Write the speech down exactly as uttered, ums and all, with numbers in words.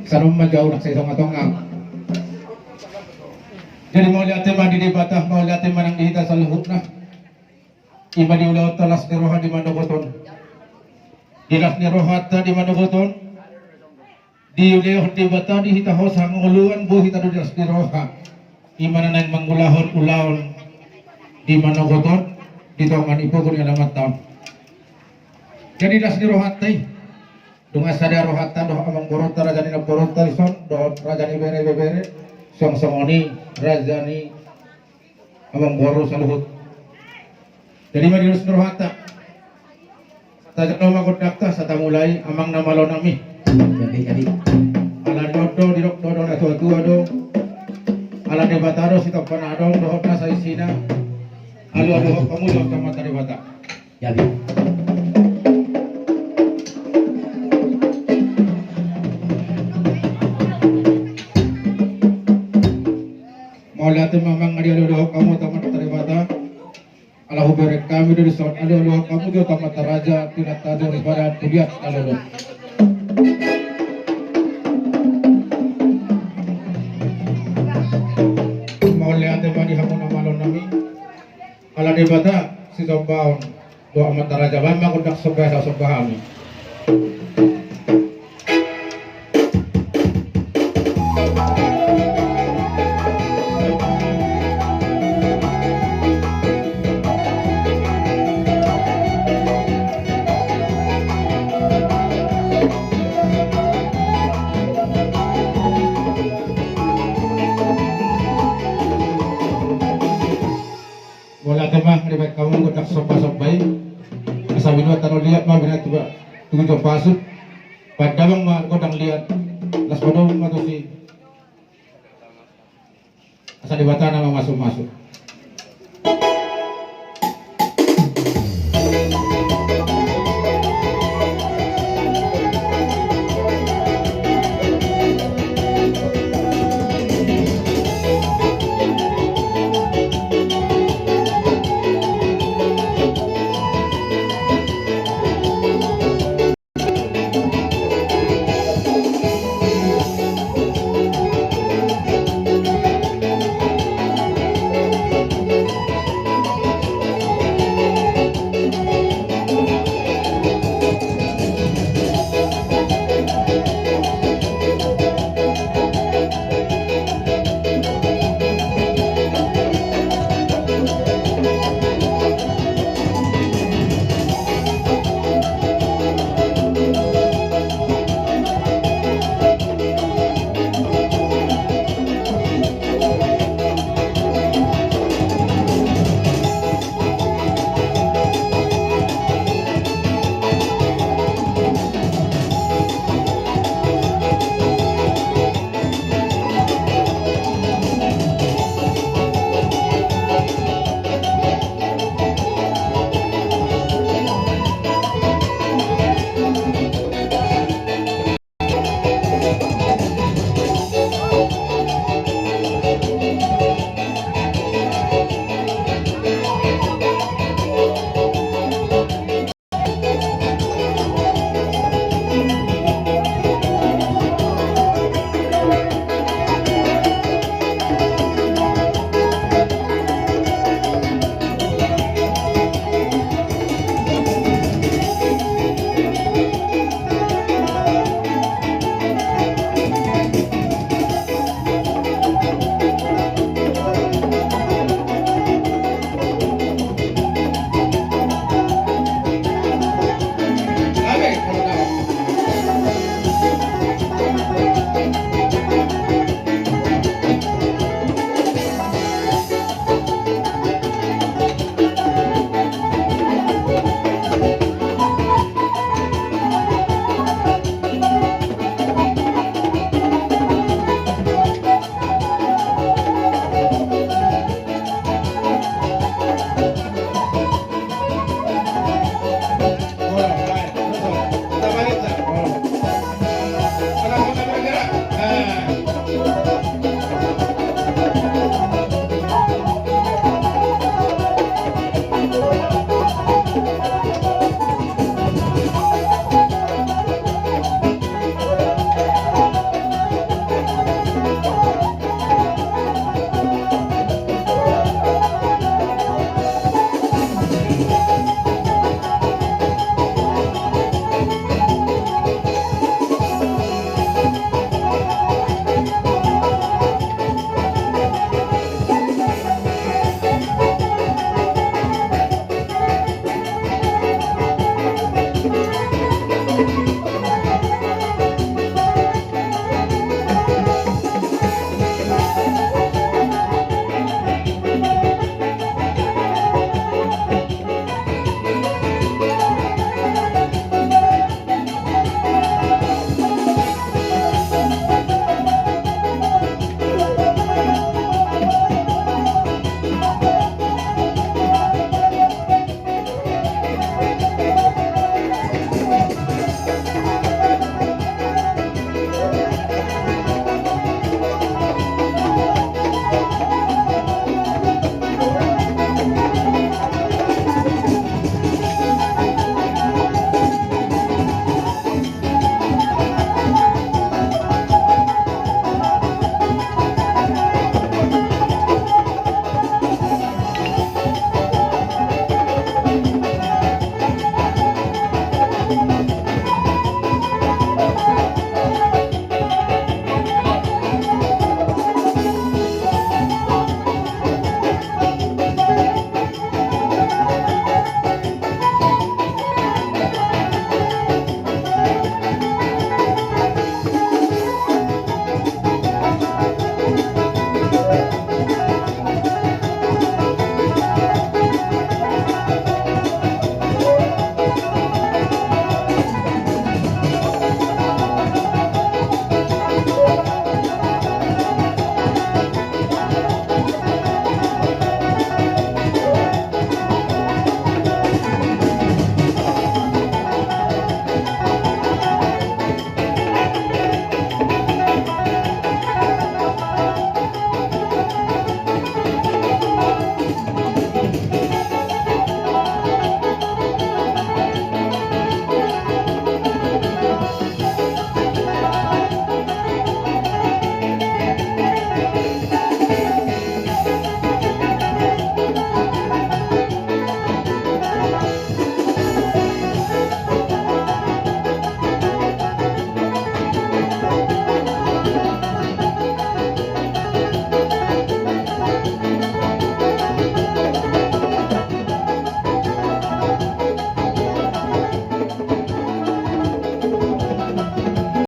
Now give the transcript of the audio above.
Salam ma jauh nak sai tonga-tonga. Jadi mauliate ma di Debata, mauliate ma nang di hita saluhutna. Ima di ulaonta las ni roha di manogot on. Di las ni rohanta di manogot on. Dilehon Debata di hita hosa ngoluan, boi hita do di las ni roha. Ima na naeng mangulahon ulaon di manogot on, di tonga ni pogu ni alaman ta on. Jadi las ni rohanta i. Dongan sada rohanta dohot amang boruta, raja ni namboruta dison, dohot raja ni bere-bere, songon-songon i raja ni amang boru saluhut. Jadi ima di las ni rohanta. Tajalo ma gondangta, sai tamulai amang na malo nami. Jadi, jadi. Ala ni on do didok do na tua-tua do. Ala Debata do sitompa na adong dohot na saisina. Alualuhon hamu jo tu Amanta Debata. Jadi. Mauliate ma amang, alualuhon hamu tu Amanta Debata. Ala hubereng hami do dison, alualuhon hamu jo tu Amanta Raja, pinantajo di padan pudiat alualuhon. Mauliate ma di hamu na malo nami. Ala Debata sitombaon dohot Amanta Raja, bahen ma gondang somba, sai somba hami. Mauliate ma dibahen hamu gondang somba-somba i. Asa binoan tano liat ma binoan tuba, tugu jo pasu. Bahen damang ma gondang liat. Las padomu ma tusi. Asa Debata na mamasu-masu.